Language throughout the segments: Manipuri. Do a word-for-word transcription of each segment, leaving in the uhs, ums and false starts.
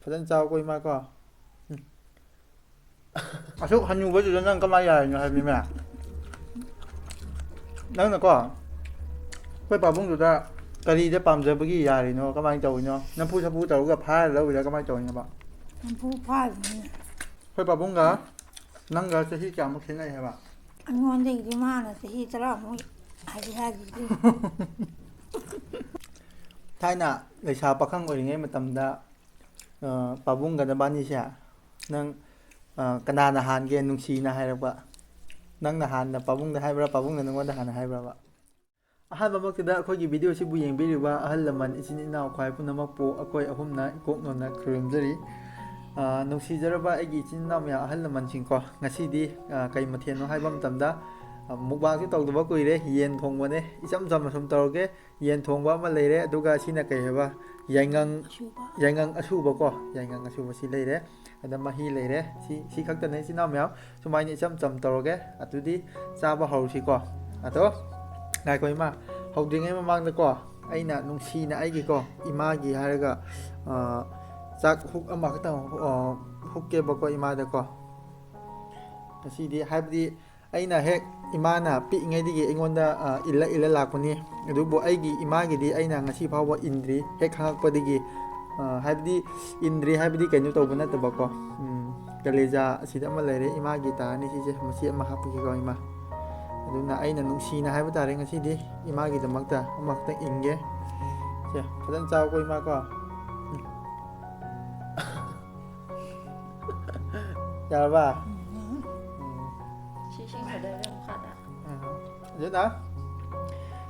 ꯐꯖꯅ ꯆꯥꯎꯀꯣ ꯏꯃꯥ ꯀꯣ꯫ ꯎꯝ꯫ ꯑꯁꯨꯛ ꯍꯅꯨꯕꯗꯨꯗ ꯅꯪ ꯀꯃꯥꯏꯅ ꯌꯥꯔꯤꯅꯣ ꯍꯥꯏꯕꯅꯤꯃꯦ? ꯅꯪꯅꯀꯣ ꯑꯩꯈꯣꯏ ꯄꯥꯕꯨꯡꯗꯨꯗ ꯀꯔꯤꯗ ꯄꯥꯝꯖꯕꯒꯤ ꯌꯥꯔꯤꯅꯣ? ꯀꯃꯥꯏꯅ ꯇꯧꯔꯤꯅꯣ? ꯅꯝꯐꯨ ꯁꯥꯐꯨ ꯇꯧꯔꯒ ꯐꯥꯔ ꯂꯧꯔꯤꯔꯥ? ꯀꯃꯥꯏꯅ ꯇꯧꯔꯤꯅꯣꯕ? ꯅꯝꯐꯨ ꯐꯥꯔꯤꯅꯤ꯫ ꯑꯩꯈꯣꯏ ꯄꯥꯕꯨꯡꯒ ꯅꯪꯒ ꯆꯍꯤ ꯀꯌꯥꯃꯨꯛ ꯈꯦꯠꯅꯩ ꯍꯥꯏꯕ? ꯑꯩꯉꯣꯟꯗꯒꯤꯗꯤ ꯃꯥꯅ ꯆꯍꯤ ꯇꯔꯥꯃꯨꯛ ꯍꯜꯂꯤ ꯍꯥꯏꯁꯤꯗꯤ꯫ ꯊꯥꯏꯅ ꯂꯩꯁꯥ ꯄꯥꯈꯪ ꯑꯣꯏꯔꯤꯉꯩ ꯃꯇꯝꯗ, ꯑ, ꯄꯥꯕꯨꯡꯒ ꯅꯕꯥꯅꯤꯁꯦ, ꯅꯪ, ꯑ, ꯀꯅꯥꯅ ꯍꯥꯟꯒꯦ ꯅꯨꯡꯁꯤꯅ ꯍꯥꯏꯔꯛꯄ? ꯅꯪꯅ ꯍꯥꯟꯅ ꯄꯥꯕꯨꯡꯗ ꯍꯥꯏꯕ꯭ꯔꯥ, ꯄꯥꯕꯨꯡꯅ ꯅꯪꯉꯣꯟꯗ ꯍꯥꯟꯅ ꯍꯥꯏꯕ꯭ꯔꯕ? ꯑꯍꯥꯟꯕꯃꯛꯇꯗ ꯑꯩꯈꯣꯏꯒꯤ ꯚꯤꯗꯤꯑꯣꯁꯤꯕꯨ ꯌꯦꯡꯕꯤꯔꯤꯕ ꯑꯍꯜ ꯂꯃꯟ, ꯏꯆꯤꯟ ꯏꯅꯥꯎ, ꯈ꯭ꯋꯥꯏ ꯄꯨꯝꯅꯃꯛꯄꯨ ꯑꯩꯈꯣꯏ ꯑꯍꯨꯝꯅ ꯏꯀꯣꯛ ꯅꯣꯟꯅ ꯈꯨꯔꯨꯝꯖꯔꯤ꯫ ꯑ, ꯅꯨꯡꯁꯤꯖꯔꯕ ꯑꯩꯒꯤ ꯏꯆꯤꯟ ꯏꯅꯥꯎ ꯃꯌꯥꯝ, ꯑꯍꯜ ꯂꯃꯟꯁꯤꯡꯀꯣ, ꯉꯁꯤꯗꯤ, ꯑ, ꯀꯩ ꯃꯊꯦꯜꯅꯣ ꯍꯥꯏꯕ ꯃꯇꯝꯗ, ꯑ, ꯃꯨꯛꯕꯥꯡꯁꯨ ꯇꯧꯗꯕ ꯀꯨꯏꯔꯦ, ꯌꯦꯟ ꯊꯣꯡꯕꯅꯦ꯫ ꯏꯆꯝ ꯆꯝꯅ ꯁꯨꯝ ꯇꯧꯔꯒꯦ꯫ ꯌꯦꯟ ꯊꯣꯡꯕ ꯑꯃ ꯂꯩꯔꯦ, ꯑꯗꯨꯒ ꯁꯤꯅ ꯀꯩ ꯍꯥꯏꯕ? ꯌꯥꯏꯉꯪ, ꯑꯁꯨꯕ꯫ ꯌꯥꯏꯉꯪ ꯑꯁꯨꯕꯀꯣ, ꯌꯥꯏꯉꯪ ꯑꯁꯨꯕ ꯁꯤ ꯂꯩꯔꯦ꯫ ꯑꯗ ꯃꯍꯤ ꯂꯩꯔꯦ꯫ ꯁꯤ, ꯁꯤ ꯈꯛꯇꯅꯦ ꯏꯆꯤꯟ ꯏꯅꯥꯎ ꯃꯌꯥꯝ꯫ ꯁꯨꯃꯥꯏꯅ ꯏꯆꯝ ꯆꯝ ꯇꯧꯔꯒꯦ꯫ ꯑꯗꯨꯗꯤ ꯆꯥꯕ ꯍꯧꯔꯁꯤꯀꯣ꯫ ꯑꯗꯣ ꯉꯥꯏꯈꯣ ꯏꯃꯥ, ꯍꯧꯗ꯭ꯔꯤꯉꯩ ꯃꯃꯥꯡꯗꯀꯣ, ꯑꯩꯅ ꯅꯨꯡꯁꯤꯅ ꯑꯩꯒꯤꯀꯣ, ꯏꯃꯥꯒꯤ ꯍꯥꯏꯔꯒ, ꯑ, ꯆꯥꯛ ꯍꯨꯛ ꯑꯃꯈꯛꯇꯪ, ꯑ, ꯍꯨꯛꯀꯦꯕꯀꯣ ꯏꯃꯥꯗꯀꯣ꯫ ꯉꯁꯤꯗꯤ ꯍꯥꯏꯕꯗꯤ ꯑꯩꯅ ꯍꯦꯛ ꯏꯃꯥꯅ ꯄꯤꯛꯏꯉꯩꯗꯒꯤ ꯑꯩꯉꯣꯟꯗ, ꯑ, ꯏꯜꯂ ꯏꯜꯂ ꯂꯥꯛꯄꯅꯤ꯫ ꯑꯗꯨꯕꯨ ꯑꯩꯒꯤ ꯏꯃꯥꯒꯤꯗꯤ ꯑꯩꯅ ꯉꯁꯤ ꯐꯥꯎꯕ ꯏꯟꯗ꯭ꯔꯤ꯫ ꯍꯦꯛ ꯈꯪꯉꯛꯄꯗꯒꯤ, ꯑ, ꯍꯥꯏꯕꯗꯤ ꯏꯟꯗ꯭ꯔꯤ ꯍꯥꯏꯕꯗꯤ ꯀꯩꯅꯣ ꯇꯧꯕ ꯅꯠꯇꯕꯀꯣ꯫ ꯎꯝ, ꯀꯂꯦꯖꯥ ꯑꯁꯤꯗ ꯑꯃ ꯂꯩꯔꯦ, ꯏꯃꯥꯒꯤ ꯇꯥꯔꯅꯤ ꯁꯤꯁꯦ, ꯃꯆꯦꯠ ꯑꯃ ꯍꯥꯞꯄꯒꯦꯀꯣ ꯏꯃꯥ꯫ ꯑꯗꯨꯅ ꯑꯩꯅ ꯅꯨꯡꯁꯤꯅ ꯍꯥꯏꯕ ꯇꯥꯔꯦ ꯉꯁꯤꯗꯤ ꯏꯃꯥꯒꯤꯗꯃꯛꯇ ꯑꯃꯈꯛꯇꯪ ꯏꯟꯒꯦ꯫ ꯁꯦ, ꯐꯖꯅ ꯆꯥꯎꯀꯣ ꯏꯃꯥ ꯀꯣ꯫ ꯎꯝ꯫ ꯌꯥꯔꯕ? ꯎꯝ꯫ ꯁꯤ ꯏꯁꯤꯡ ꯊꯥꯗꯔꯒ ꯃꯈꯥꯗ꯫ ꯑ, ꯑꯗꯨꯅ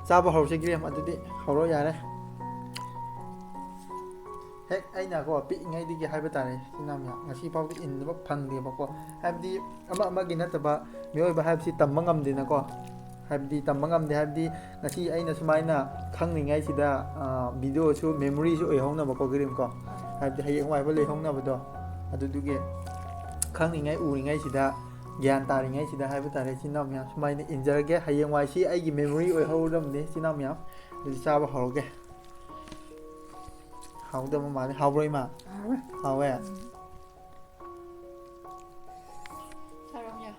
ꯆꯥꯕ ꯍꯧꯔꯁꯤ ꯒ꯭ꯔꯦꯝ, ꯑꯗꯨꯗꯤ ꯍꯧꯔꯣ ꯌꯥꯔꯦ꯫ ꯍꯦꯛ ꯑꯩꯅꯀꯣ ꯄꯤꯛꯏꯉꯩꯗꯒꯤ ꯍꯥꯏꯕ ꯇꯥꯔꯦ, ꯏꯆꯤꯟ ꯏꯅꯥꯎ ꯃꯌꯥꯝ, ꯉꯁꯤ ꯐꯥꯎꯗꯤ ꯏꯟꯗꯕ ꯐꯪꯗꯦꯕꯀꯣ꯫ ꯍꯥꯏꯕꯗꯤ ꯑꯃ ꯑꯃꯒꯤ ꯅꯠꯇꯕ, ꯃꯤꯑꯣꯏꯕ ꯍꯥꯏꯕꯁꯤ ꯇꯝꯕ ꯉꯝꯗꯦꯅꯀꯣ꯫ ꯍꯥꯏꯕꯗꯤ ꯇꯝꯕ ꯉꯝꯗꯦ ꯍꯥꯏꯕꯗꯤ ꯉꯁꯤ ꯑꯩꯅ ꯁꯨꯃꯥꯏꯅ ꯈꯪꯉꯤꯉꯩꯁꯤꯗ, ꯑ, ꯚꯤꯗꯤꯑꯣꯁꯨ ꯃꯦꯃꯣꯔꯤꯁꯨ ꯑꯣꯏꯍꯧꯅꯕꯀꯣ ꯒ꯭ꯔꯦꯝ ꯀꯣ꯫ ꯍꯥꯏꯕꯗꯤ ꯍꯌꯦꯡꯋꯥꯏꯕ ꯂꯩꯍꯧꯅꯕꯗꯣ꯫ ꯑꯗꯨꯗꯨꯒꯤ ꯈꯪꯉꯤꯉꯩ ꯎꯔꯤꯉꯩꯁꯤꯗ, ꯒ꯭ꯌꯥꯟ ꯇꯥꯔꯤꯉꯩꯁꯤꯗ ꯍꯥꯏꯕ ꯇꯥꯔꯦ ꯏꯆꯤꯟ ꯏꯅꯥꯎ ꯃꯌꯥꯝ, ꯁꯨꯃꯥꯏꯅ ꯏꯟꯖꯔꯒꯦ꯫ ꯍꯌꯦꯡꯋꯥꯏ ꯁꯤ ꯑꯩꯒꯤ ꯃꯦꯃꯣꯔꯤ ꯑꯣꯏꯍꯧꯔꯗꯕꯅꯤ ꯏꯆꯤꯟ ꯏꯅꯥꯎ ꯃꯌꯥꯝ꯫ ꯑꯗꯨꯗꯤ ꯆꯥꯕ ꯍꯧꯔꯒꯦ꯫ ꯍꯥꯎꯗꯕ ꯃꯥꯜꯂꯦ꯫ ꯍꯥꯎꯕ꯭ꯔꯣ, ꯏꯃꯥ? ꯍꯥꯎꯋꯦ꯫ ꯍꯥꯎꯋꯦ? ꯎꯝ꯫ ꯆꯥꯔꯝ ꯌꯥ꯫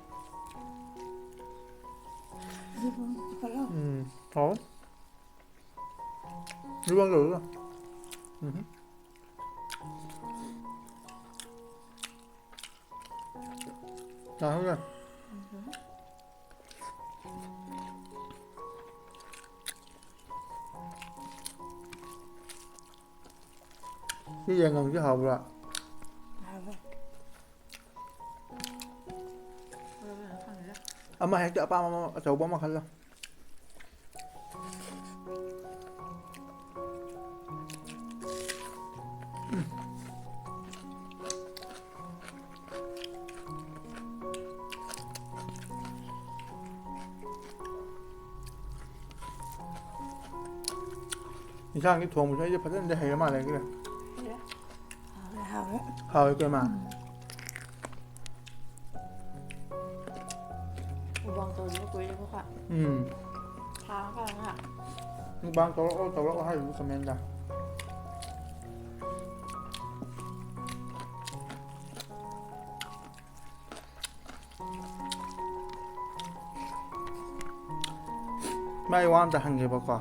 ꯎꯝ, ꯍꯥꯎꯋꯦ꯫ ꯏꯔꯣꯟ ꯇꯧꯔꯒ꯫ ꯎꯝ꯫ ꯆꯥꯍꯧꯔꯦ꯫ ꯁꯤ ꯌꯦꯟꯒꯪꯁꯤ ꯍꯥꯎꯕ꯭ꯔꯥ? ꯍꯥꯎꯋꯦ꯫ ꯑꯃ ꯍꯦꯛꯇ ꯑꯄꯥꯝꯕ ꯑꯃ ꯑꯆꯧꯕ ꯑꯃ ꯈꯜꯂꯣ꯫ ꯏꯟꯁꯥꯡꯗꯤ ꯊꯣꯡꯕꯁꯨ ꯑꯩꯁꯦ ꯐꯖꯅꯗꯤ ꯍꯩꯔ ꯃꯥꯜꯂꯦ, ꯑꯗꯨꯒ꯫ ꯍꯩꯔꯦ꯫ ꯍꯥꯎꯋꯦ, ꯍꯥꯎꯋꯦ꯫ ꯍꯥꯎꯋꯦꯀꯣ, ꯏꯃꯥ? ꯎꯝ꯫ ꯃꯨꯛꯕꯥꯡ ꯇꯧꯗꯕ ꯀꯨꯏꯔꯦꯕꯀꯣ꯫ ꯎꯝ꯫ ꯊꯥ ꯑꯃ ꯐꯥꯔꯝꯃꯅꯤ꯫ ꯃꯨꯛꯕꯥꯡ ꯇꯧꯔꯛꯑꯣ, ꯇꯧꯔꯛꯑꯣ ꯍꯥꯏꯔꯤꯕ comment ꯗ꯫ ꯃꯥꯏ ꯋꯥ ꯑꯝꯇ ꯍꯪꯒꯦꯕꯀꯣ꯫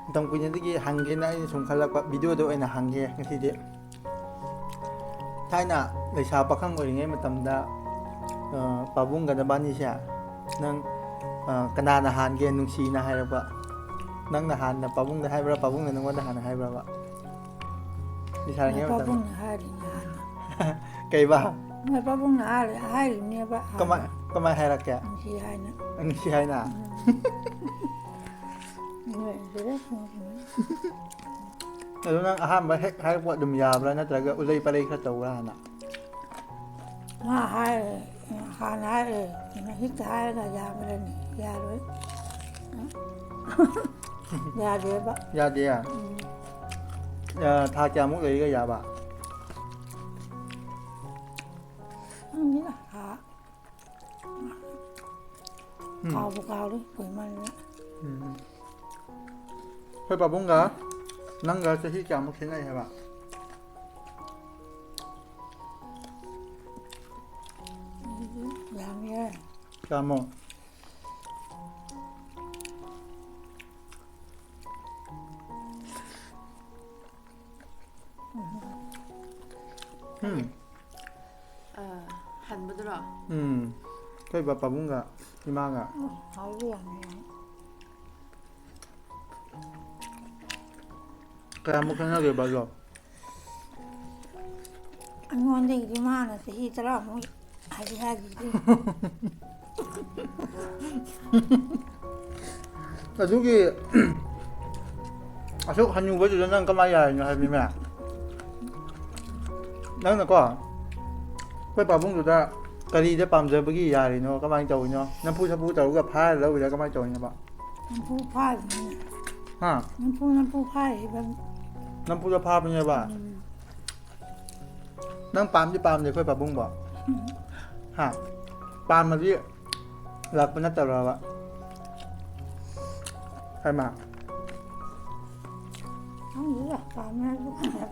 ꯃꯇꯝ ꯀꯨꯏꯅꯗꯒꯤ ꯍꯪꯒꯦꯅ ꯑꯩꯅ ꯁꯨꯝ ꯈꯜꯂꯛꯄ video ꯗ ꯑꯣꯏꯅ ꯍꯪꯒꯦ ꯉꯁꯤꯗꯤ꯫ ꯊꯥꯏꯅ ꯂꯩꯁꯥ ꯄꯥꯈꯪ ꯑꯣꯏꯔꯤꯉꯩ ꯃꯇꯝꯗ, ꯑ, ꯄꯥꯕꯨꯡꯒ ꯅꯕꯥꯅꯤꯁꯦ, ꯅꯪ, ꯑ, ꯀꯅꯥꯅ ꯍꯥꯟꯒꯦ ꯅꯨꯡꯁꯤꯅ ꯍꯥꯏꯔꯛꯄ? ꯅꯪꯅ ꯍꯥꯟꯅ ꯄꯥꯕꯨꯡꯗ ꯍꯥꯏꯕ꯭ꯔꯥ, ꯄꯥꯕꯨꯡꯅ ꯅꯪꯉꯣꯟꯗ ꯍꯥꯟꯅ ꯍꯥꯏꯕ꯭ꯔꯕ? ꯂꯩꯁꯥꯔꯤꯉꯩ ꯃꯇꯝꯗ꯫ ꯄꯥꯕꯨꯡꯅ ꯍꯥꯏꯔꯤꯅꯦ ꯍꯥꯟꯅ꯫ ꯀꯩꯕ? ꯃꯣꯏ ꯄꯥꯕꯨꯡꯅ ꯍꯥꯏꯔꯤ-, ꯍꯥꯏꯔꯤꯅꯦꯕ ꯍꯥꯟꯅ꯫ ꯀꯃꯥꯏ, ꯀꯃꯥꯏ ꯍꯥꯏꯔꯛꯀꯦ? ꯅꯨꯡꯁꯤ ꯍꯥꯏꯅ꯫ ꯅꯨꯡꯁꯤ ꯍꯥꯏꯅ? ꯎꯝ꯫ ꯅꯣꯏ ꯁꯤꯗ ꯈꯪꯉꯝꯃꯅꯤ꯫ ꯑꯗꯨ ꯅꯪ ꯑꯍꯥꯟꯕ ꯍꯦꯛ ꯍꯥꯏꯔꯛꯄ ꯑꯗꯨꯝ ꯌꯥꯕ꯭ꯔꯥ, ꯅꯠꯇ꯭ꯔꯒ ꯎꯂꯩ ꯄꯥꯂꯩ ꯈꯔ ꯇꯧꯕ꯭ꯔꯥ ꯍꯥꯟꯅ? ꯃꯥ ꯍꯥꯏꯔꯦ, ꯍꯥꯟꯅ ꯍꯥꯏꯔꯦ, ꯀꯩꯅꯣ, ꯍꯦꯛꯇ ꯍꯥꯏꯔꯒ ꯌꯥꯕ꯭ꯔꯅꯦ? ꯌꯥꯔꯣꯏ꯫ ꯌꯥꯗꯦꯕ꯫ ꯌꯥꯗꯦ? ꯎꯝ꯫ ꯑ, ꯊꯥ ꯀꯌꯥꯃꯨꯛ ꯂꯩꯔꯒ ꯌꯥꯕ? ꯈꯪꯗꯦꯗ, ꯊꯥ ꯎꯝ꯫ ꯀꯥꯎꯕꯨ ꯀꯥꯎꯔꯦ, ꯀꯨꯏꯃꯟꯗꯅ꯫ ꯎꯝ꯫ ꯑꯩꯈꯣꯏ ꯄꯥꯕꯨꯡꯒ ꯅꯪꯒ ꯆꯍꯤ ꯀꯌꯥꯃꯨꯛ ꯈꯦꯠꯅꯩ ꯍꯥꯏꯕ? ꯑꯗꯨꯗꯤ ꯌꯥꯝ ꯌꯥꯏ꯫ ꯀꯌꯥꯃꯨꯛ? ꯎꯝ꯫ ꯑ, ꯍꯟꯕꯗꯨꯔꯣ? ꯎꯝ꯫ ꯑꯩꯈꯣꯏ ꯕꯥ-, ꯄꯥꯕꯨꯡꯒ ꯏꯃꯥꯒ꯫ ꯎꯝ, ꯍꯥꯏꯕ ꯌꯥꯝ ꯌꯥꯏ꯫ ꯀꯌꯥꯃꯨꯛ ꯈꯦꯠꯅꯒꯦꯕ ꯑꯗꯣ? ꯑꯩꯉꯣꯟꯗꯒꯤꯗꯤ ꯃꯥꯅ ꯆꯍꯤ ꯇꯔꯥꯃꯨꯛ ꯍꯥꯏꯗꯤ ꯍꯥꯏꯗꯤ꯫ ꯑꯗꯨꯒꯤ ꯑꯁꯨꯛ ꯍꯟꯅꯨꯕꯗꯨꯗ ꯅꯪ ꯀꯃꯥꯏ ꯌꯥꯔꯤꯅꯣ ꯍꯥꯏꯕꯅꯤꯅꯦ? ꯅꯪꯅꯀꯣ, ꯑꯩꯈꯣꯏ ꯄꯥꯕꯨꯡꯗꯨꯗ ꯀꯔꯤꯗ ꯄꯥꯝꯖꯕꯒꯤ ꯌꯥꯔꯤꯅꯣ? ꯀꯃꯥꯏꯅ ꯇꯧꯔꯤꯅꯣ? ꯅꯝꯐꯨ ꯁꯥꯐꯨ ꯇꯧꯔꯒ ꯐꯥꯔ ꯂꯧꯔꯤꯔꯥ? ꯀꯃꯥꯏꯅ ꯇꯧꯔꯤꯅꯣꯕ? ꯅꯝꯐꯨ ꯐꯥꯔꯤꯅꯤꯅꯦ꯫ ꯍꯥ? ꯅꯝꯐꯨ ꯅꯝꯐꯨ ꯐꯥꯔꯤꯕ꯫ ꯅꯝꯐꯨꯗ ꯐꯥꯕꯅꯦꯕ? ꯎꯝ꯫ ꯅꯪ ꯄꯥꯝꯗꯤ ꯄꯥꯝꯗꯦ ꯑꯩꯈꯣꯏ ꯄꯥꯕꯨꯡꯕꯣ? ꯎꯝ꯫ ꯍꯥ? ꯄꯥꯝꯃꯗꯤ ꯂꯥꯛꯄ ꯅꯠꯇꯕ꯭ꯔꯕ? ꯍꯥꯏꯃ꯫ ꯈꯪꯗꯦꯗ, ꯄꯥꯝꯃꯦ ꯍꯥꯏꯕ ꯈꯪꯗꯦ꯫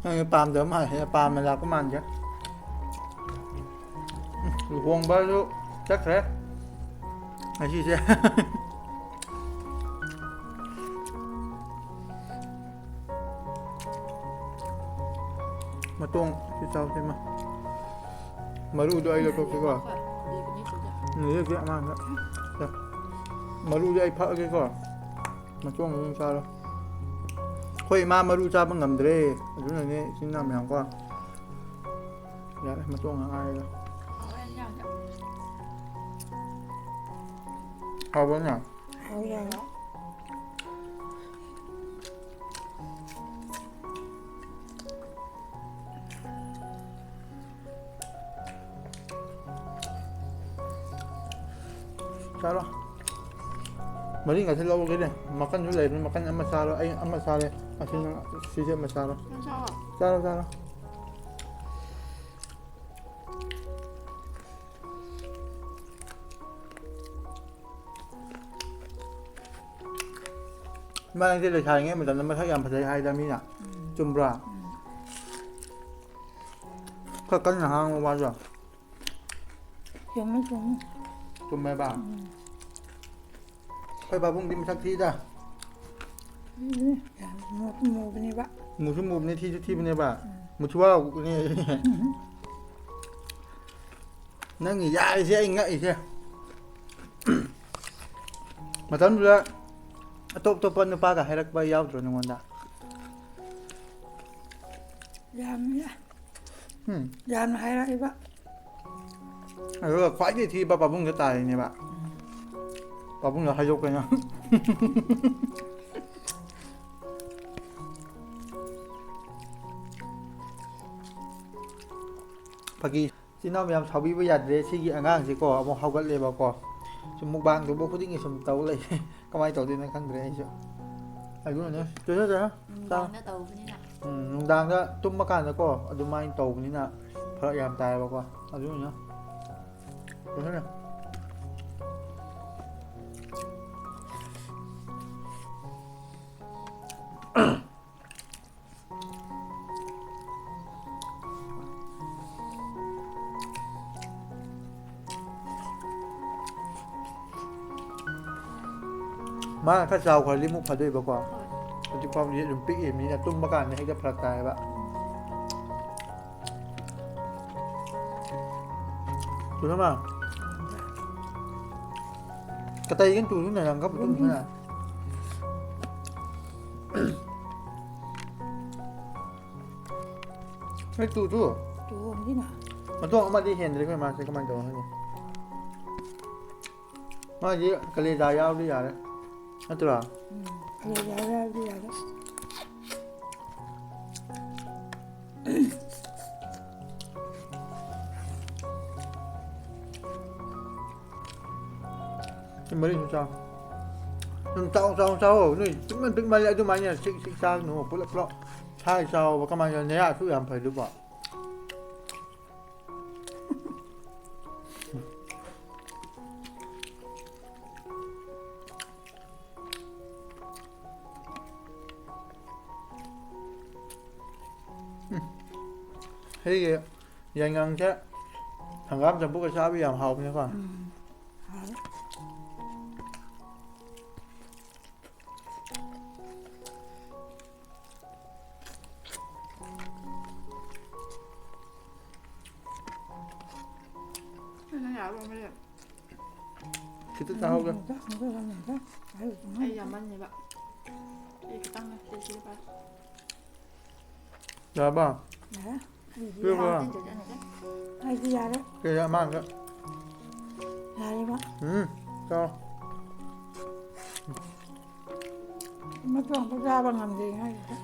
ꯅꯪ ꯄꯥꯝꯗꯕ ꯃꯥꯜꯂꯦ, ꯄꯥꯝꯃꯦ ꯂꯥꯛꯄ ꯃꯥꯟꯗꯦ꯫ ꯎꯝ, ꯂꯨꯍꯣꯡꯕꯁꯨ ꯆꯠꯈ꯭ꯔꯦ ꯉꯁꯤꯁꯦ꯫ ꯃꯇꯣꯡ ꯁꯤ ꯆꯥꯎꯁꯦ ꯏꯃꯥ꯫ ꯃꯔꯨꯗꯣ ꯑꯩ ꯂꯧꯊꯣꯛꯀꯦꯀꯣ꯫ ꯎꯝ, ꯂꯦꯛꯁꯦ ꯑꯉꯥꯡꯗ꯫ ꯁꯦ꯫ ꯃꯔꯨꯗꯤ ꯑꯩ ꯐꯛꯑꯒꯦꯀꯣ꯫ ꯃꯇꯣꯡꯗꯣ ꯑꯗꯨꯝ ꯆꯥꯔꯣ꯫ ꯑꯩꯈꯣꯏ ꯏꯃꯥ ꯃꯔꯨ ꯆꯥꯕ ꯉꯝꯗ꯭ꯔꯦ꯫ ꯑꯗꯨꯅꯅꯦ ꯏꯆꯤꯟ ꯏꯅꯥꯎ ꯃꯌꯥꯝ ꯀꯣ꯫ ꯌꯥꯔꯦ, ꯃꯇꯣꯡ ꯉꯥꯛ ꯉꯥꯏꯔꯦꯗ꯫ ꯍꯥꯎꯕ꯭ꯔꯥ ꯏꯟꯖꯥꯡ? ꯍꯥꯎꯕ꯭ꯔꯥ ꯏꯟꯖꯥꯡ? ꯍꯥꯎꯋꯦ, ꯍꯥꯎꯋꯦ꯫ ꯆꯥꯔꯣ꯫ ꯃꯔꯤ ꯉꯥꯛꯇ ꯂꯧꯔꯒꯦꯅꯦ꯫ ꯃꯀꯟꯁꯨ ꯂꯩꯕꯅꯤ, ꯃꯀꯟ ꯑꯃ ꯆꯥꯔꯣ꯫ ꯑꯩ ꯑꯃ ꯆꯥꯔꯦ꯫ ꯑꯁꯤ ꯅꯪ, ꯁꯤꯁꯦ ꯑꯃ ꯆꯥꯔꯣ꯫ ꯅꯪ ꯆꯥꯔꯣ꯫ ꯆꯥꯔꯣ, ꯆꯥꯔꯣ꯫ ꯏꯃꯥ ꯅꯪꯁꯦ ꯂꯩꯁꯥꯔꯤꯉꯩ ꯃꯇꯝꯗ ꯃꯁꯛ ꯌꯥꯝ ꯐꯖꯩ ꯍꯥꯏꯗ ꯃꯤꯅ꯫ ꯎꯝ꯫ ꯆꯨꯝꯕ꯭ꯔꯥ? ꯎꯝ꯫ ꯈꯔ ꯀꯟꯅ ꯉꯥꯡꯉꯣ ꯋꯥꯗꯣ꯫ ꯆꯨꯝꯃꯤ, ꯆꯨꯝꯃꯤ꯫ ꯆꯨꯝꯃꯦꯕ? ꯎꯝ꯫ ꯑꯩꯈꯣꯏ ꯄꯥꯕꯨꯡꯗꯤ ꯃꯁꯛ ꯊꯤꯗ꯫ ꯎꯝ, ꯌꯥꯝ ꯃꯨꯁꯨ ꯃꯨꯕꯅꯦꯕ꯫ ꯃꯨꯁꯨ ꯃꯨꯕꯅꯦ, ꯊꯤꯁꯨ ꯊꯤꯕꯅꯦꯕ꯫ ꯎꯝ꯫ ꯃꯨꯊꯨꯕꯥꯎꯅꯦ꯫ ꯎꯝ꯫ ꯅꯪꯒꯤ ꯌꯥꯔꯤꯁꯦ ꯑꯩ ꯉꯛꯏꯁꯦ꯫ ꯃꯇꯝꯗꯨꯗ ꯑꯇꯣꯞ ꯑꯇꯣꯞꯄ ꯅꯨꯄꯥꯒ ꯍꯥꯏꯔꯛꯄ ꯌꯥꯎꯗ꯭ꯔꯣ ꯅꯉꯣꯟꯗ? ꯌꯥꯝꯃꯤꯗ꯫ ꯎꯝ꯫ ꯌꯥꯝꯅ ꯍꯥꯏꯔꯛꯏꯕ꯫ ꯑꯗꯨꯒ ꯈ꯭ꯋꯥꯏꯗꯒꯤ ꯊꯤꯕ ꯄꯥꯕꯨꯡꯗ ꯇꯥꯔꯤꯅꯦꯕ꯫ ꯎꯝ꯫ ꯄꯥꯕꯨꯡꯗ ꯍꯥꯏꯗꯣꯛꯀꯦꯅ꯫ ꯐꯥꯒꯤ꯫ ꯏꯆꯤꯟ ꯏꯅꯥꯎ ꯃꯌꯥꯝ ꯁꯥꯎꯕꯤꯕ ꯌꯥꯗ꯭ꯔꯦ꯫ ꯁꯤꯒꯤ ꯑꯉꯥꯡꯁꯤꯀꯣ ꯑꯃꯨꯛ ꯍꯧꯒꯠꯂꯦꯕꯀꯣ꯫ ꯁꯨꯝ mukbang ꯇꯧꯕ ꯈꯨꯗꯤꯡꯒꯤ ꯁꯨꯝ ꯇꯧ ꯂꯩ꯫ ꯀꯃꯥꯏꯅ ꯇꯧꯗꯣꯏꯅꯣ ꯈꯪꯗ꯭ꯔꯦ ꯑꯩꯁꯨ꯫ ꯑꯗꯨꯅꯅꯦ꯫ ꯆꯠꯊꯣꯛ, ꯆꯠꯊꯣꯛ꯫ ꯆꯥꯎ꯫ ꯅꯨꯡꯗꯥꯡꯗ ꯇꯧꯕꯅꯤꯅ꯫ ꯎꯝ, ꯅꯨꯡꯗꯥꯡꯗ ꯇꯨꯝꯕ ꯀꯥꯟꯗꯀꯣ ꯑꯗꯨꯃꯥꯏꯅ ꯇꯧꯕꯅꯤꯅ ꯐꯔꯛ ꯌꯥꯝ ꯇꯥꯏꯌꯦꯕꯀꯣ꯫ ꯑꯗꯨꯅ ꯆꯠꯊꯣꯛ꯫ ꯃꯥꯅ ꯈꯔ ꯆꯥꯎꯈ꯭ꯔꯗꯤ ꯑꯃꯨꯛ ꯐꯗꯣꯏꯕꯀꯣ꯫ ꯍꯣꯏ꯫ ꯍꯧꯖꯤꯛ ꯐꯥꯎꯗꯤ ꯑꯗꯨꯝ ꯄꯤꯛꯏꯕꯅꯤꯅ ꯇꯨꯝꯕ ꯀꯥꯟꯗ ꯍꯦꯛꯇ ꯐꯔꯛ ꯇꯥꯏꯌꯦꯕ꯫ ꯇꯨꯅꯃ꯫ ꯀꯇꯩꯒꯤꯅ ꯇꯨꯗꯨꯅ ꯅꯪꯒ ꯄꯨꯇꯨꯝ ꯊꯨꯅ꯫ ꯍꯦꯛ ꯇꯨ ꯇꯨ꯫ ꯇꯨꯍꯣꯡꯁꯤꯅ꯫ ꯃꯇꯣꯡ ꯑꯃꯗꯤ ꯍꯦꯟꯗ꯭ꯔꯦ ꯑꯩꯈꯣꯏ ꯃꯥꯁꯦ ꯀꯃꯥꯏꯅ ꯇꯧꯕꯅꯣ ꯈꯪꯗꯦ꯫ ꯃꯥꯗꯤ ꯀꯂꯦꯖꯥ ꯌꯥꯎꯔꯗꯤ ꯌꯥꯔꯦ꯫ ꯅꯠꯇ꯭ꯔꯣ? ꯎꯝ, ꯀꯂꯦꯖꯥ ꯌꯥꯎꯔꯗꯤ ꯌꯥꯔꯦ꯫ ꯁꯤ ꯃꯔꯤꯁꯨ ꯆꯥꯎ꯫ ꯑꯗꯨꯝ ꯆꯥꯎ, ꯆꯥꯎ, ꯆꯥꯎ꯫ ꯅꯣꯏ ꯄꯤꯛꯃꯟ ꯄꯤꯛꯃꯜꯂꯦ꯫ ꯑꯗꯨꯃꯥꯏꯅ ꯁꯤꯛ ꯁꯤꯛ ꯆꯥꯒꯅꯨ꯫ ꯄꯨꯂꯞ ꯄꯨꯂꯞ ꯁꯥꯏ ꯆꯥꯎꯕ꯫ ꯀꯃꯥꯏꯅ ꯅꯌꯥꯁꯨ ꯌꯥꯝ ꯐꯩꯗꯨꯕꯣ? ꯁꯤꯒꯤ ꯌꯥꯏꯉꯪꯁꯦ ꯍꯪꯒꯥꯝ ꯆꯝꯐꯨꯠꯀ ꯆꯥꯕ ꯌꯥꯝ ꯍꯥꯎꯕꯅꯦꯀꯣ꯫ ꯎꯝ, ꯍꯥꯎꯋꯦ꯫ ꯅꯪ ꯌꯥꯔꯕ ꯑꯃ ꯂꯩꯔꯦ꯫ ꯈꯤꯇ ꯆꯥꯍꯧꯒꯦ꯫ ꯎꯝ, ꯎꯝ, ꯎꯝ, ꯎꯝ, ꯎꯝ꯫ ꯑꯩ ꯌꯥꯝꯃꯟꯅꯦꯕ꯫ ꯑꯩ ꯈꯤꯇꯪ ꯅꯠꯇꯦ, ꯁꯤꯗ ꯄꯥꯏ꯫ ꯌꯥꯔꯕ? ꯌꯥꯔꯦ꯫ ꯑꯩꯗꯤ ꯄꯤꯔꯕ? ꯌꯥꯔꯦ꯫ ꯑꯩꯗꯤ ꯌꯥꯔꯦ꯫ ꯀꯩ ꯑꯃꯥꯡꯒ? ꯌꯥꯔꯦꯕ꯫ ꯎꯝ, ꯆꯥꯎ꯫ ꯃꯇꯣꯡ ꯑꯝꯇ ꯆꯥꯕ ꯉꯝꯗ꯭ꯔꯤꯉꯩꯁꯤꯗ꯫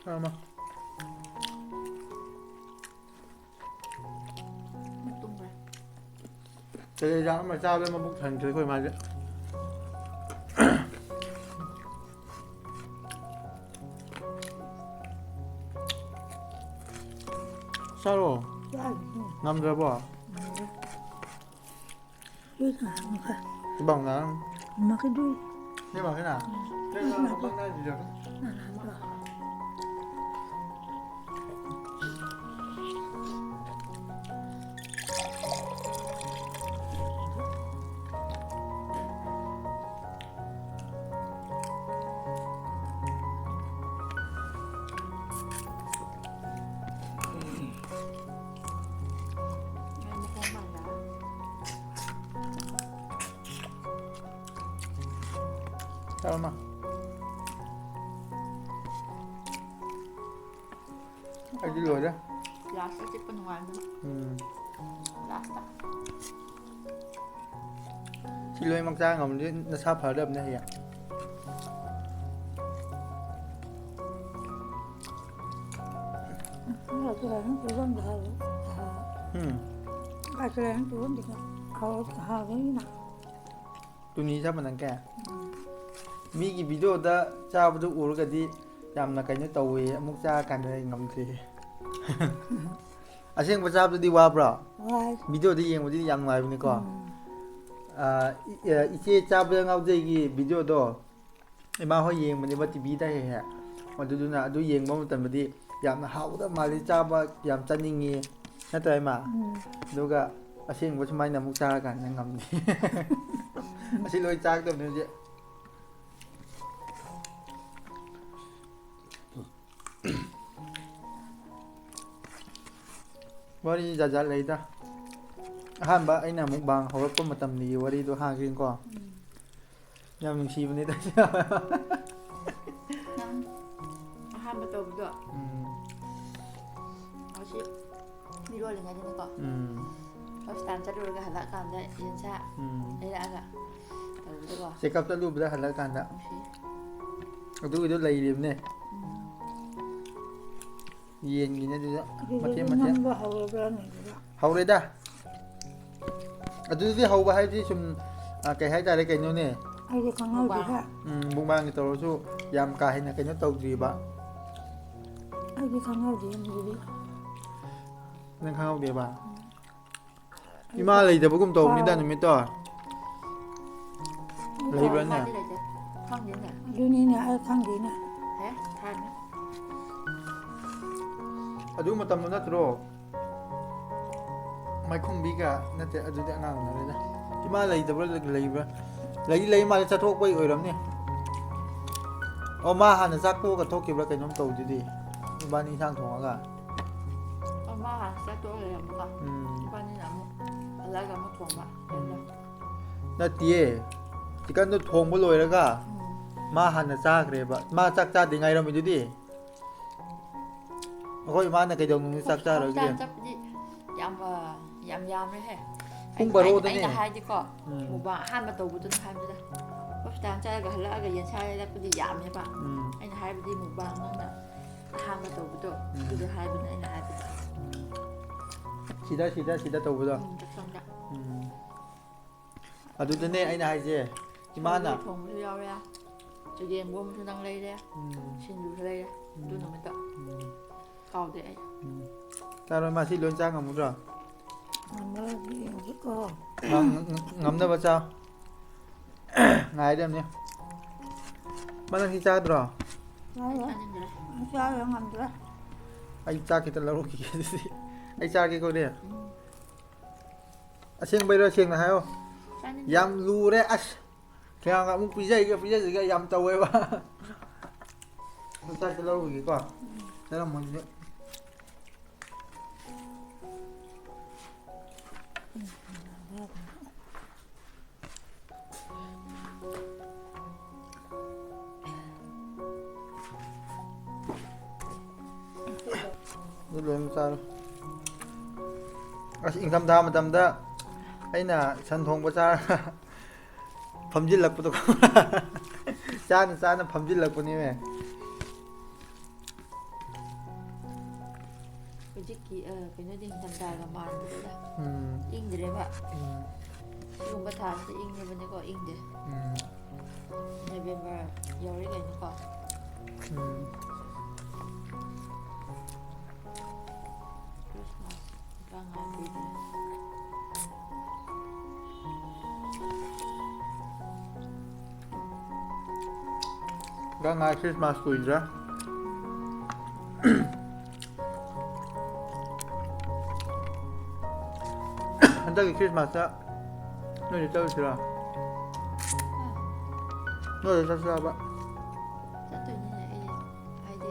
ꯆꯥꯔꯝꯃꯣ꯫ ꯃꯇꯨꯝ ꯈꯔ꯫ ꯀꯦꯂꯦꯖꯥ ꯑꯃ ꯆꯥꯕꯗ ꯃꯕꯨꯛ ꯊꯟꯈ꯭ꯔꯦ ꯑꯩꯈꯣꯏ ꯃꯥꯁꯦ꯫ ꯆꯥꯔꯣ꯫ ꯆꯥꯔꯤꯅꯦ꯫ ꯉꯝꯗ꯭ꯔꯕꯣ? ꯉꯝꯗ꯭ꯔꯦ꯫ ꯁꯤ ꯀꯅꯥꯅꯣ ꯈꯔ ꯏꯕꯥꯎꯅ꯫ ꯃꯈꯩꯗꯨ꯫ ꯁꯤ ꯃꯈꯩꯅ? ꯎꯝ꯫ ꯁꯤ ꯃꯈꯩꯅ꯫ ꯆꯥꯔꯣ, ꯃꯥ꯫ ꯑꯩꯗꯤ ꯂꯣꯏꯔꯦ꯫ ꯂꯥꯁꯇ ꯆꯤꯛꯄ ꯅꯨꯡꯉꯥꯏꯕꯅꯤ꯫ ꯎꯝ꯫ ꯂꯥꯁꯇ꯫ ꯁꯤ ꯂꯣꯏꯅꯃꯛ ꯆꯥ ꯉꯝꯃꯗꯤ ꯅꯁꯥ ꯐꯔꯗꯕꯅꯦ ꯍꯌꯦꯡ꯫ ꯎꯝ꯫ ꯇꯨꯅꯤ ꯆꯞ ꯃꯥꯟꯅꯒꯦ? ꯎꯝ꯫ ꯃꯤꯒꯤ ꯚꯤꯗꯤꯑꯣꯗ ꯆꯥꯕꯗꯨ ꯎꯔꯒꯗꯤ ꯌꯥꯝꯅ ꯀꯩꯅꯣ ꯇꯧꯋꯦ, ꯑꯃꯨꯛ ꯆꯥꯔꯀꯥꯟꯗ ꯑꯩ ꯉꯝꯗꯦ꯫ ꯑꯁꯦꯡꯕ ꯆꯥꯕꯗꯨꯗꯤ ꯋꯥꯕ꯭ꯔꯣ? ꯋꯥꯏ꯫ ꯚꯤꯗꯤꯑꯣꯗ ꯌꯦꯡꯕꯗꯤ ꯌꯥꯝ ꯅꯨꯡꯉꯥꯏꯕꯅꯤꯀꯣ꯫ ꯎꯝ꯫ ꯑ, ꯏ-, ꯑ, ꯏꯆꯦ ꯆꯥꯕꯗ ꯉꯥꯎꯖꯩꯒꯤ ꯚꯤꯗꯤꯑꯣꯗꯣ ꯏꯃꯥ ꯍꯣꯏ ꯌꯦꯡꯕꯅꯦꯕ ꯇꯤꯚꯤꯗ ꯍꯦꯛ ꯍꯦꯛ꯫ ꯑꯗꯨꯗꯨꯅ ꯑꯗꯨ ꯌꯦꯡꯕ ꯃꯇꯝꯗꯗꯤ ꯌꯥꯝꯅ ꯍꯥꯎꯒꯗꯕ ꯃꯥꯜꯂꯤ, ꯆꯥꯕ ꯌꯥꯝ ꯆꯥꯅꯤꯡꯉꯤ, ꯅꯠꯇ꯭ꯔꯥ ꯏꯃꯥ? ꯎꯝ꯫ ꯑꯗꯨꯒ ꯑꯁꯦꯡꯕ ꯁꯨꯃꯥꯏꯅ ꯑꯃꯨꯛ ꯆꯥꯔꯀꯥꯟꯗ ꯉꯝꯗꯦ꯫ ꯑꯁꯤ ꯂꯣꯏ ꯆꯥꯒꯗꯕꯅꯦ ꯍꯧꯖꯤꯛ꯫ ꯋꯥꯔꯤ ꯖꯥꯠ ꯖꯥꯠ ꯂꯩꯗ꯫ ꯑꯍꯥꯟꯕ ꯑꯩꯅ ꯃꯨꯛꯕꯥꯡ ꯍꯧꯔꯛꯄ ꯃꯇꯝꯗꯒꯤ ꯋꯥꯔꯤꯗꯣ ꯍꯥꯏꯒꯦꯀꯣ꯫ ꯎꯝ꯫ ꯌꯥꯝ ꯅꯨꯡꯁꯤꯕꯅꯤꯗ꯫ ꯅꯪ ꯑꯍꯥꯟꯕ ꯇꯧꯕꯗꯣ ꯎꯝ꯫ ꯉꯁꯤ ꯃꯤꯔꯣꯜꯂꯤꯉꯩꯗꯅꯤꯀꯣ꯫ ꯎꯝ꯫ ꯍꯣꯁꯄꯤꯇꯥꯜ ꯆꯠꯂꯨꯔꯒ ꯍꯜꯂꯛꯑꯀꯥꯟꯗ ꯌꯦꯟꯁꯥ ꯎꯝ꯫ ꯂꯩꯔꯛꯑꯒ ꯇꯧꯕꯗꯀꯣ꯫ ꯆꯦꯛꯑꯞ ꯆꯠꯂꯨꯕꯗ ꯍꯜꯂꯛꯑꯀꯥꯟꯗ꯫ ꯅꯨꯡꯁꯤ꯫ ꯑꯗꯨꯒꯤꯗꯣ ꯂꯩꯔꯤꯕꯅꯦ꯫ ꯎꯝ꯫ ꯌꯦꯟꯒꯤꯅꯦ ꯑꯗꯨꯗ꯫ ꯑꯗꯨꯗꯤ ꯃꯊꯦꯜ ꯃꯊꯦꯜ꯫ ꯅꯝꯕ ꯍꯧꯔꯕ꯭ꯔꯥꯅꯦ ꯑꯗꯨꯗ? ꯍꯧꯔꯦꯗ꯫ ꯑꯗꯨꯗꯤ ꯍꯧꯕ ꯍꯥꯏꯗꯤ ꯁꯨꯝ, ꯑ, ꯀꯩ ꯍꯥꯏꯇꯥꯔꯦ, ꯀꯩꯅꯣꯅꯦ꯫ ꯑꯩꯗꯤ ꯈꯪꯍꯧꯗꯦꯗ꯫ ꯎꯝ, ꯃꯨꯛꯕꯥꯡꯒꯤ ꯇꯧꯔꯁꯨ ꯌꯥꯝ ꯀꯥ ꯍꯦꯟꯅ ꯀꯩꯅꯣ ꯇꯧꯗ꯭ꯔꯤꯕ꯫ ꯑꯩꯗꯤ ꯈꯪꯍꯧꯗꯦ ꯑꯗꯨꯗꯤ꯫ ꯅꯪ ꯈꯪꯍꯧꯗꯦꯕ? ꯎꯝ꯫ ꯏꯃꯥ ꯂꯩꯇꯕꯒꯨꯝ ꯇꯧꯕꯅꯤꯗ ꯅꯨꯃꯤꯠꯇꯣ꯫ ꯂꯩꯕ꯭ꯔꯥꯅꯦ? ꯃꯥꯗꯤ ꯂꯩꯇꯦ꯫ ꯈꯪꯗꯦꯅꯦ꯫ ꯑꯗꯨꯅꯤꯅꯦ ꯑꯩ ꯈꯪꯗꯦꯅꯦ꯫ ꯍꯦ? ꯊꯥꯏꯅ꯫ ꯑꯗꯨ ꯃꯇꯝꯗꯣ ꯅꯠꯇ꯭ꯔꯣ? ꯃꯥꯏꯈꯨꯝꯕꯤꯒ ꯅꯠꯇꯦ, ꯑꯗꯨꯗꯤ ꯑꯉꯥꯡ ꯑꯣꯏꯔꯤꯉꯩꯗ꯫ ꯏꯃꯥ ꯂꯩꯇꯕ꯭ꯔꯥ ꯂꯩꯕ꯭ꯔꯥ? ꯂꯩꯗꯤ ꯂꯩ ꯃꯥꯜꯂꯦ, ꯆꯠꯊꯣꯛꯄꯩ ꯑꯣꯏꯔꯝꯅꯤ꯫ ꯑꯣ, ꯃꯥ ꯍꯥꯟꯅ ꯆꯥꯛ ꯇꯣꯛꯑꯒ ꯊꯣꯛꯈꯤꯕ꯭ꯔꯥ ꯀꯩꯅꯣꯝ ꯇꯧꯗꯨꯗꯤ, ꯏꯕꯥꯅꯤ ꯏꯟꯁꯥꯡ ꯊꯣꯡꯉꯒ꯫ ꯑꯣ, ꯃꯥ ꯍꯥꯟꯅ ꯆꯥꯛ ꯇꯣꯛꯑꯒ ꯂꯩꯔꯝꯃꯒ ꯎꯝ꯫ ꯏꯕꯥꯅꯤꯅ ꯑꯃꯨꯛ ꯍꯜꯂꯛꯑꯒ ꯑꯃꯨꯛ ꯊꯣꯡꯕ꯫ ꯎꯝ꯫ ꯅꯠꯇꯤꯌꯦ, ꯆꯤꯛꯀꯟꯗꯣ ꯊꯣꯡꯕ ꯂꯣꯏꯔꯒ ꯎꯝ꯫ ꯃꯥ ꯍꯥꯟꯅ ꯆꯥꯈ꯭ꯔꯦꯕ꯫ ꯃꯥ ꯆꯥꯛ ꯆꯥꯗ꯭ꯔꯤ ꯉꯥꯏꯔꯝꯃꯤꯗꯨꯗꯤ꯫ ꯑꯩꯈꯣꯏ ꯏꯃꯥꯅ ꯀꯩꯗꯧꯅꯨꯡꯗ ꯆꯥꯛ ꯆꯥꯔꯣꯏꯒꯦ? ꯍꯣꯁꯄꯤꯇꯥꯜ ꯆꯠꯄꯗꯤ ꯌꯥꯝ, ꯑ, ꯌꯥꯝ ꯌꯥꯝꯃꯦꯍꯦ꯫ ꯄꯨꯡ ꯑꯩꯅ, ꯑꯩꯅ, ꯕꯥꯔꯣꯗꯅꯦ꯫ ꯑꯩꯅ ꯍꯥꯏꯗꯤꯀꯣ, ꯎꯝ꯫ ꯃꯨꯛꯕꯥꯡ ꯑꯍꯥꯟꯕ ꯇꯧꯕꯗꯨꯅ ꯍꯥꯏꯕꯅꯤꯗ꯫ ꯍꯣꯁꯄꯤꯇꯥꯜ ꯆꯠꯂꯒ ꯍꯜꯂꯛꯑꯒ ꯌꯦꯟꯁꯥ ꯂꯩꯔꯛꯄꯗꯤ ꯌꯥꯝꯃꯦꯕ꯫ ꯎꯝ꯫ ꯑꯩꯅ ꯍꯥꯏꯕꯗꯤ ꯃꯨꯛꯕꯥꯡ ꯅꯪꯅ ꯑꯍꯥꯟꯕ ꯇꯧꯕꯗꯣ, ꯎꯝ꯫ ꯑꯗꯨꯗ ꯍꯥꯏꯕꯅꯦ ꯑꯩꯅ ꯍꯥꯏꯕꯗꯤ꯫ ꯎꯝ꯫ ꯁꯤꯗ, ꯁꯤꯗ, ꯁꯤꯗ ꯇꯧꯕꯗꯣ? ꯎꯝ, ꯆꯥꯛꯁꯪꯗ꯫ ꯎꯝ꯫ ꯑꯗꯨꯗꯅꯦ ꯑꯩꯅ ꯍꯥꯏꯁꯦ, ꯏꯃꯥꯅ ꯁꯧꯒ꯭ꯔꯤ ꯊꯣꯡꯕꯁꯨ ꯌꯥꯎꯔꯦ, ꯆꯒꯦꯝ ꯄꯣꯝꯕꯁꯨ ꯅꯪ ꯂꯩꯔꯦ, ꯎꯝ꯫ ꯁꯤꯡꯖꯨꯁꯨ ꯂꯩꯔꯦ, ꯑꯗꯨ ꯎꯝ꯫ ꯅꯨꯃꯤꯠꯇ꯫ ꯎꯝ꯫ ꯀꯥꯎꯗꯦ ꯑꯩ꯫ ꯎꯝ꯫ ꯆꯥꯔꯣꯏ, ꯃꯥ ꯁꯤ ꯂꯣꯏ ꯆꯥ ꯉꯝꯃꯗ꯭ꯔꯣ? ꯉꯝꯅꯕꯗꯤ ꯌꯦꯡꯁꯤꯀꯣ꯫ ꯉꯝ-, ꯉꯝꯅꯕ ꯆꯥ꯫ ꯉꯥꯏꯔꯝꯅꯤ꯫ ꯃꯥ ꯅꯪ ꯁꯤ ꯆꯥꯗ꯭ꯔꯣ? ꯆꯥꯔꯣꯏ꯫ ꯆꯥꯅꯤꯡꯗ꯭ꯔꯦ꯫ ꯆꯥꯕ ꯉꯝꯗ꯭ꯔꯦ꯫ ꯑꯩ ꯆꯥꯛ ꯈꯤꯇ ꯂꯧꯔꯨꯈꯤꯒꯦ ꯑꯗꯨꯗꯤ꯫ ꯑꯩ ꯆꯥꯒꯦꯀꯣ ꯑꯗꯨꯗꯤ꯫ ꯎꯝ꯫ ꯑꯁꯦꯡꯕꯩꯔꯣ? ꯁꯦꯡꯅ ꯍꯥꯏꯌꯣ꯫ ꯆꯥꯅꯤꯡꯗꯦ꯫ ꯌꯥꯝ ꯂꯨꯔꯦ ꯑꯁ꯫ ꯈꯌꯥꯡꯒ ꯑꯃꯨꯛ ꯄꯤꯖꯩꯒ ꯄꯤꯖꯗꯦꯒ ꯌꯥꯝ ꯇꯧꯋꯦꯕ꯫ ꯆꯥꯛꯁꯦ ꯂꯧꯔꯨꯈꯤꯒꯦꯀꯣ꯫ ꯆꯥꯔꯝꯃꯣ ꯑꯗꯨꯗꯤ꯫ ꯑꯗꯨ ꯂꯣꯏꯅ ꯆꯥꯔꯣ꯫ ꯑꯁ, ꯏꯪꯊꯝꯊꯥ ꯃꯇꯝꯗ ꯑꯩꯅ ꯁꯟ ꯊꯣꯡꯕ ꯆꯥꯔꯒ ꯐꯝꯖꯤꯜꯂꯛꯄꯗꯣ ꯈꯪꯕ꯭ꯔꯥ? ꯆꯥꯅ ꯆꯥꯅ ꯐꯝꯖꯤꯜꯂꯛꯄꯅꯦꯃꯦ꯫ ꯍꯧꯖꯤꯛꯀꯤ, ꯑ, ꯀꯩꯅꯣꯗꯤ ꯏꯪꯊꯝꯊꯥꯒ ꯃꯥꯟꯗ꯭ꯔꯦꯗ꯫ ꯎꯝ꯫ ꯏꯪꯗ꯭ꯔꯦꯕ꯫ ꯎꯝ꯫ ꯁꯤꯒꯨꯝꯕ ꯊꯥꯁꯤꯗꯤ ꯏꯪꯉꯦꯕꯅꯦꯀꯣ, ꯏꯪꯗꯦ꯫ ꯎꯝ꯫ ꯅꯕꯦꯝꯕꯔ ꯌꯧꯔꯦ ꯀꯩꯅꯣꯀꯣ꯫ ꯎꯝ꯫ ꯈ꯭ꯔꯤꯁꯃꯥꯁ ꯏꯟꯖꯥꯡ ꯉꯥꯏ ꯀꯨꯏꯗ꯭ꯔꯦ꯫ ꯏꯟꯖꯥꯡ ꯉꯥꯏ ꯈ꯭ꯔꯤꯁꯃꯥꯁ ꯀꯨꯏꯗ꯭ꯔꯦ꯫ ꯍꯟꯗꯛꯀꯤ ꯈ꯭ꯔꯤꯁꯃꯥꯁꯇ ꯅꯣꯏꯗ ꯆꯠꯂꯨꯁꯤꯔꯣ? ꯅꯣꯏꯗ ꯆꯠꯁꯤꯔꯕ? ꯆꯠꯇꯣꯏꯅꯤꯅꯦ ꯑꯩ, ꯍꯥꯏꯗꯤ,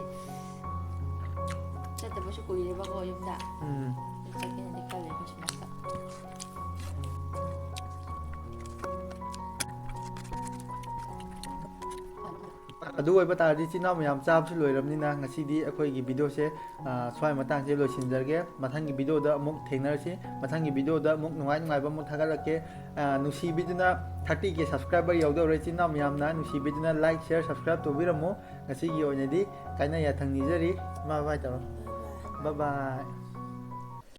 ꯆꯠꯇꯕꯁꯨ ꯀꯨꯏꯔꯦꯕꯀꯣ ꯌꯨꯝꯗ꯫ ꯎꯝ꯫ ꯑꯗꯨ ꯆꯠꯀꯦꯅꯗꯤ ꯈꯜꯂꯦ ꯈ꯭ꯔꯤꯁꯃꯥꯁꯇ꯫ ꯑꯗꯨ ꯑꯣꯏꯕ ꯇꯥꯔꯗꯤ, ꯏꯆꯤꯟ ꯏꯅꯥꯎ ꯃꯌꯥꯝ, ꯆꯥꯕꯁꯨ ꯂꯣꯏꯔꯕꯅꯤꯅ, ꯉꯁꯤꯗꯤ ꯑꯩꯈꯣꯏꯒꯤ videoꯁꯦ, ꯑ, ꯁ꯭ꯋꯥꯏ ꯃꯇꯥꯡꯁꯦ ꯂꯣꯏꯁꯤꯟꯖꯔꯒꯦ꯫ ꯃꯊꯪꯒꯤ videoꯗ ꯑꯃꯨꯛ ꯊꯦꯡꯅꯔꯁꯤ꯫ ꯃꯊꯪꯒꯤ videoꯗ ꯑꯃꯨꯛ ꯅꯨꯡꯉꯥꯏ ꯅꯨꯡꯉꯥꯏꯕ ꯑꯃꯨꯛ ꯊꯥꯒꯠꯂꯛꯀꯦ꯫ ꯑ, ꯅꯨꯡꯁꯤꯕꯤꯗꯨꯅ thirty K subscriber ꯌꯧꯗꯧꯔꯦ꯫ ꯏꯆꯤꯟ ꯏꯅꯥꯎ ꯃꯌꯥꯝꯅ ꯅꯨꯡꯁꯤꯕꯤꯗꯨꯅ like, share, subscribe ꯇꯧꯕꯤꯔꯝꯃꯨ꯫ ꯉꯁꯤꯒꯤ ꯑꯣꯏꯅꯗꯤ ꯀꯥꯏꯅ ꯌꯥꯊꯪ ꯅꯤꯖꯔꯤ꯫ Bye bye ꯇꯧꯔꯣ꯫ Bye bye꯫ Bye bye꯫